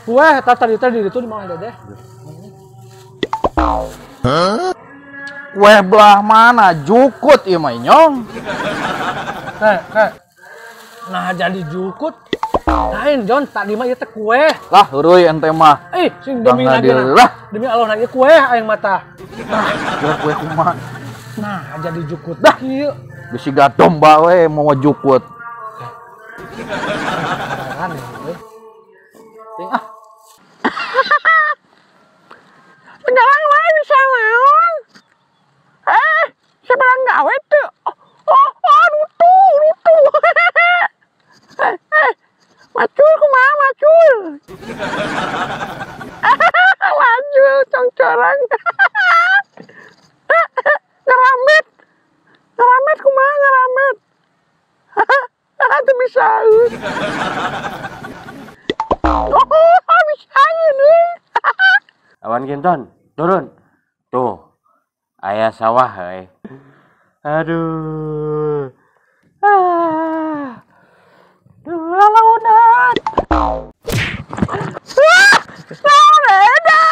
Kue eta tadi teh di ditu di Mang Dedeh. Kue belah mana jukut ieu mah nyong. Teh, teh. Nah jadi jukut. Lain Jon, tadi mah ieu teh kue. Lah heuruy ente mah. Eh, sing demi lagi lah. Demi Allah na ieu kue aing mata. Nah, kira kue kumaha. Nah, jadi jukut dah kieu. Bisi domba we mau jukut. Ah. Sekarang wae bisa naon? Eh, seberang gawe teu. Oh, oh, lutu, lutu. Macul kumaha macul. Macul congcorang. Ngeramet. Ngeramet kumaha ngeramet. Teu bisa. Oh, bisa ini. Awan Kinton, turun. Tuh, ayah sawah, eh. Aduh. Ah. Duh, lalaunan. Ah, naon eta?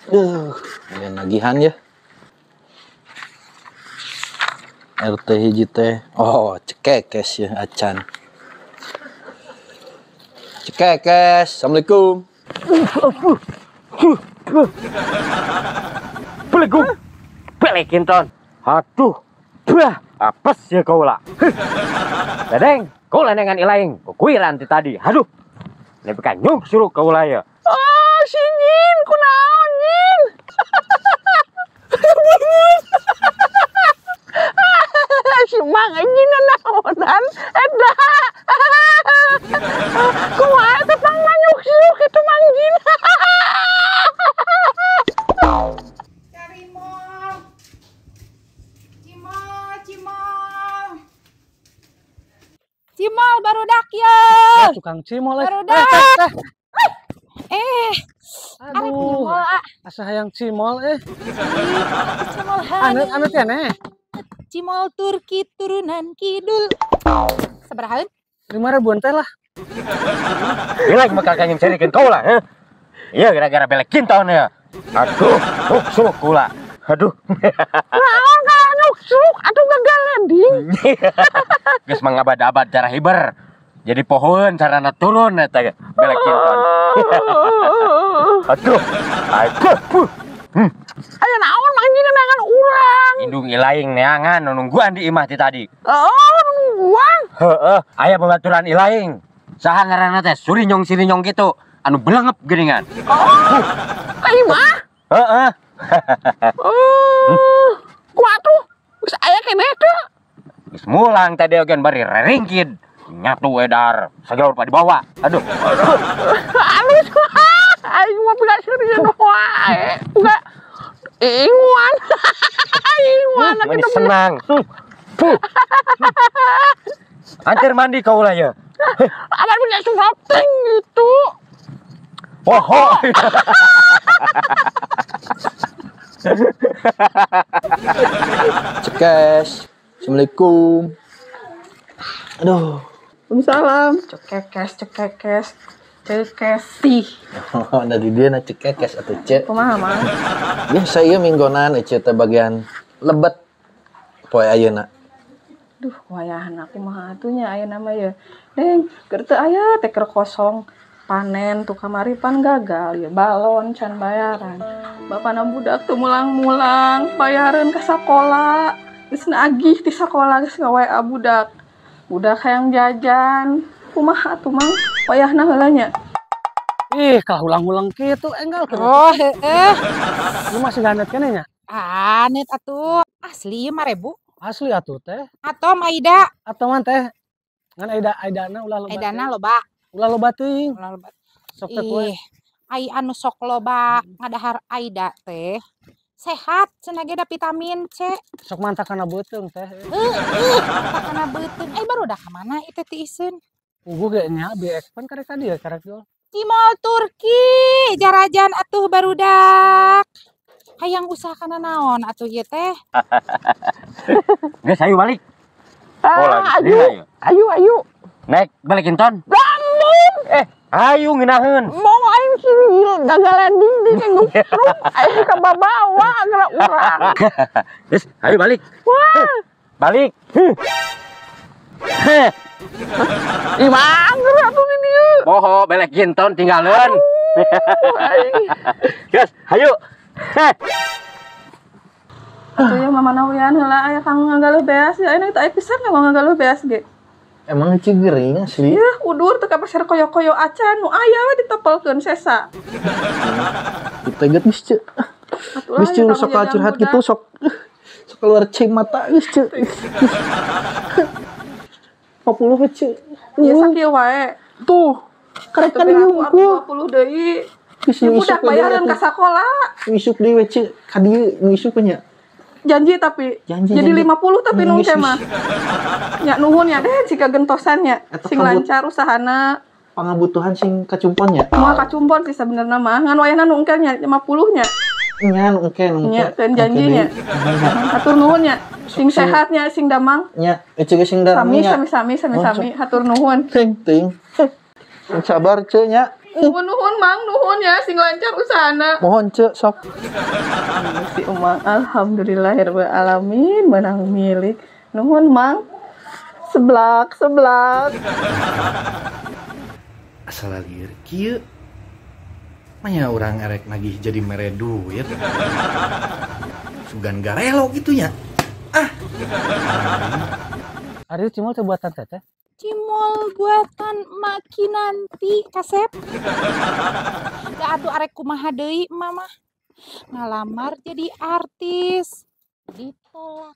Duh, ada nagihan ya. RT hiji teh. Oh, cekekes ya acan. Cekekes, assalamualaikum. Beliku, belikin ton. Aduh, bah, apes ya kau lah. Dadeng, kau lah dengan ilaing, kuiran tadi. Aduh, lebih kanyuk suruh kau lah ya. Oh, singin, kunaon nyin. Si Mang anjing naonan eta. Kumaha teh pang manyuk-syuk kitu Mang Jin. Cari mall. Cimol, cimol. Cimol barudak ye. Tukang cimol barudak. Eh, aduh, asa hayang cimol eh. Cimol anut anut ya neh. Cimol Turki turunan kidul. Sabaraha? 5.000 teh lah. Gila maka kangin serikeun kau lah, heh. Iya gara-gara belekin tahun ya. Aduh, suruk kula. Aduh. Naon ka nyuk-suruk atuh gagal landing. Geus mangabad-abad cara hiber. Jadi pohon sarana turun eta belekin tahun. Aduh. Aduh. Aya naon Mang Jin neangan urang. Indung ilaing neangan nungguan di imah ti tadi. Oh, nungguan. Heeh, aya babaturan ilaing. Saha ngaranna teh surinyong-sirinyong kitu, anu belengep geuningan. Oh, ka imah? Heeh. Oh, kumaha tuh? Geus aya keneh teu? Geus mulang tadi oge bari reringkid. Nyatu edar, sagala rupa dibawa. Aduh. Alus. Aing mah buka serius wae. Buka inguan. Inguan kita senang. Antir mandi kau lah ya. Aman punya surapting gitu. Poho. Cekes. Assalamualaikum. Aduh. Waalaikumsalam. Cekekes, cekekes. Cekesi. Oh, dari dia na cekekes atau cek. Kumaha Mang? Biasa ieu minggonan ece teh bagian lebet poe ayeuna. Duh, wayahna kumaha atuh nya ayeuna mah ye. Deng, keur teu aya teh keur kosong. Panen tuh kamari pan gagal ye, balon can bayaran. Bapana budak teu mulang-mulang, bayareun ka sakola. Geus nagih ti sakola geus ngawa budak. Budak hayang jajan. Kumaha atuh Mang? Wayahna heula nya. Ih, kalah ulang-ulang kitu enggal. Oh, heeh. Lu masih ganet keneh nya? Anet atuh. Asli ieu 5.000. Asli atuh teh. Atom Aida. Atoman teh. Ngan Aida Aidana ulah loba. Aidana loba. Ulah loba teuing. Ulah loba. Sok teh kue. Ai anu sok loba ngadahar Aida teh. Sehat cenah ge da vitamin C. Sok mantap kana beuteung teh. Heeh, mantap kana beuteung. Ai barudak ka mana ieu teh tiiseun? Puguh ge nya biek pan karek ka dieu karek jual. Cimol Turki jarajan atuh barudak. Hayang usaha kana naon atuh ieu teh? Geus ayo balik. Ayo, ayo, ayo. Naik balikin ton. Lamun. Ayo ngeunaheun. Mau aing sih gagal landing di ngusruk aing ka babawa geura urang. Geus, ayo balik. Wah, balik. Ih, mangger atuh di dieu. Poho belekin ton tinggalin. Geus, ayo. Atuh ya mama nawian heula aya kang ngagaluh beas ya ayeuna teh aya pisan ngomong ngagaluh beas ge. Emang cing gering asli. Yah, udur teu ka pasar koyo-koyo acan nu aya we ditepelkeun sesa. Teget geus ceu. Geus ceu sok curhat kitu sok sok keluar cing mata geus ceu. 50 we ceu. Ya sakieu wae. Tuh, karek kan ieu 50 deui. Geus budak bayaran ka sakola. Isuk deui we ceu, ka dieu nu isuk nya. Janji tapi janji, jadi janji. 50 tapi nungke mah. Nya nuhun ya deh jika gentosannya sing lancar usahana. Pangabutuhan sing kacumpon nya. Moal kacumpon sih sebenarnya mah ngan wayahna nu engke nya 50 nya. Nya nu engke nu engke. Nya teu janjinya. Hatur nuhun nya. Sing sehat nya sing damang. Nya ece sing damang. Sami sami sami sami hatur nuhun. Ting ting. Sing sabar ce nya. Nuhun nuhun mang nuhun ya sing lancar usahana. Mohon ce sok. Si Umang alhamdulillahirabbil alamin menang milik. Nuhun mang. Seblak seblak. Asal lieur kieu. Manya urang erek nagih jadi mere duit. Sugan garelo gitu nya. Ah. Ari cimol teh buatan teteh. Cimol buatan maki nanti kasep. Da atuh arek kumaha deui mama. Ngalamar jadi artis ditolak.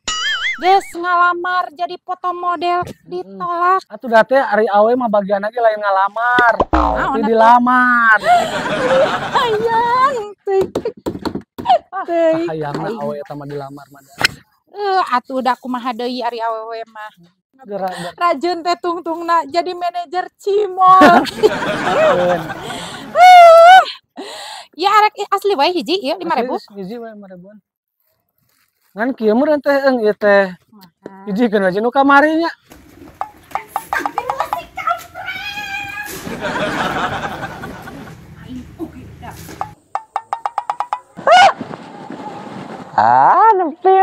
Geus ngalamar jadi foto model ditolak. Atuh da teh ari awe mah bagian lagi lain ngalamar. Tapi dilamar. Hayang teh. Hayangna awe eta mah dilamar mah. Atuh da kumaha deui ari awewe mah. Rajun teh tungtungna jadi manajer cimol. Ya arek asli wae hiji ieu 5.000. Hiji wae 5.000-an. Ngan kieu meureun teh eung ieu teh. Hijikeun we nu kamari nya. Ah, nepi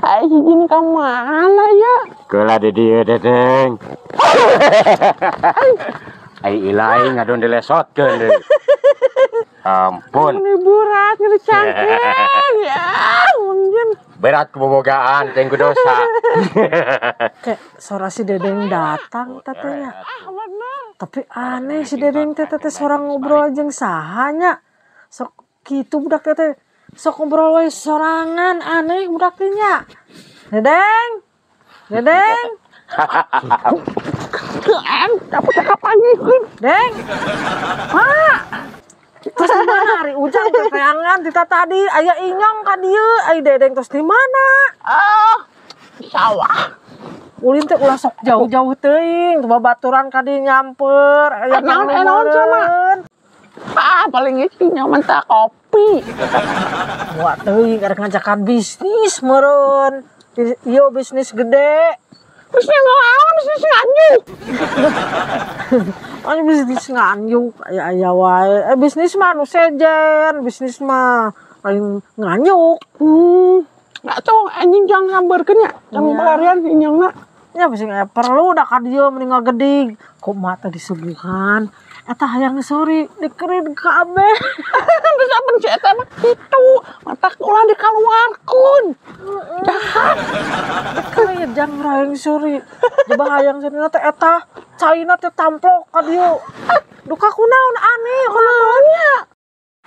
ai hiji ka mana ya? Keula di dieu Dedeng. Ai ilai ngadon dilesotkeun deui. Ampun. Ini berat ngeri cangkeng ya, mungkin. Berat kebobogaan teh ku dosa. Kayak suara si Dedeng datang tetehnya. Ah, bener. Tapi aneh si Dedeng teh teteh seorang ngobrol jeung saha nya. Sok kitu budak teteh. Sok ngobrol we sorangan aneh budak teh nya. Dedeng. Dedeng. Aku cakap panggilkeun. Deng. Mak. Terus di mana hari ujang teteangan tita tadi aya inyong ka dieu ai Dedeng terus di mana? Ah, sawah. Ulin teh ulah sok jauh-jauh teuing, babaturan ka dieu nyamper aya naon naon cenah. Ah, paling geus nyaman tah kopi. Wah teuing arek ngajakan bisnis meureun. Ieu bisnis gede. Bisnis ngelawan, bisnis nganjuk. Anu bisnis nganjuk, aya-aya wae. Bisnis mah nu sejen, bisnis mah lain nganjuk. Nggak tahu anjing jangan ngamberkeun nya, jangan pelarian inyongna. Ya bisi aya perlu da ka dieu mending ngagedig. Kok mata disuguhan. Eta hayang sori dikerin kabeh. Terus apa si eta mah kitu, mata ulah dikaluarkeun. Jahat. Dikerin jang hayang sori. Coba hayang sori teh eta caina teh tamplok ka dieu. Duka kunaon aneh kunaon nya.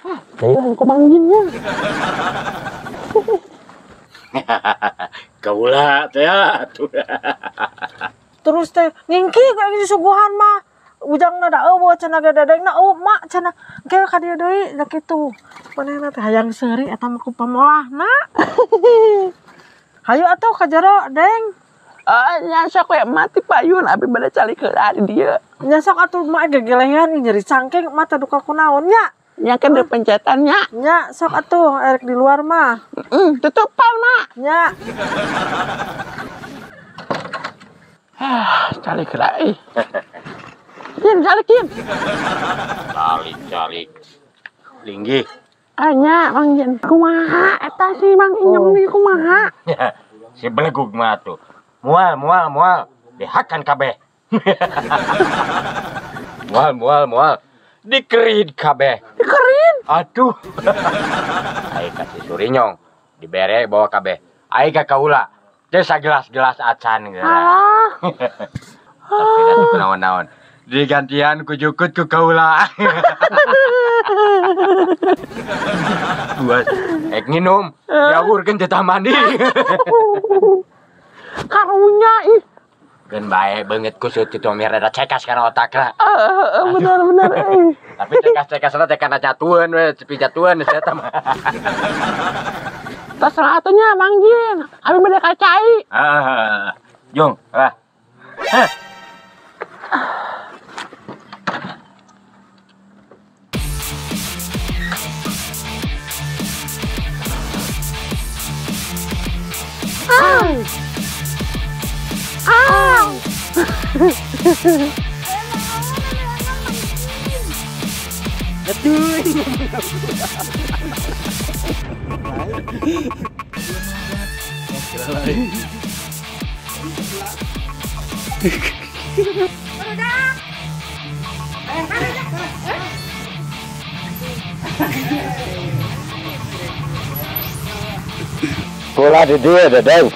Ah, deui ku manggilnya. Kaula teh atuh. Terus teh ngingki kayak disuguhan mah. Ujangna da eueuh cenah ge Dedengna eueuh mak cenah engke ka dieu deui da kitu. Manehna teh hayang seuri eta mah ku pamolahna. Hayu atuh ka jero, Deng. Nya sok we mati payun abi bade calik heula di dieu. Nya sok atuh mak gegelehan nyeri cangkeng mah teh duka kunaon nya. Nya kan dipencetan nya. Nya sok atuh erek di luar mah. Heeh, tutupan mak. Nya. Ah, calik heula euy. Jin, calikin. Calik. Linggih. Anya, Mang Jin. Kumaha eta si Mang Inyong nih kumaha? Si belegug mah tuh. Mual. Dihakan kabeh. Mual. Dikerin kabeh. Dikerin? Aduh. Ai ka si Surinyong dibere bawa kabeh. Ai ka kaula. Teu sagelas-gelas acan geura. Alah. Tapi da teu naon-naon. Digantian ku jukut ku kaula. Buat ek nginum, diawurkeun teh mandi. Karunya ih. Keun bae beungeut kusut kitu mir rada cekas kana otakna. Bener-bener euy. Tapi cekas-cekasna teh kana jatueun we, cepi jatueun sia eta mah. Tos atuh nya Mang Jin, abi bade ka cai. Heeh. Jung, lah. Heh. Bola di dia, Dedeng.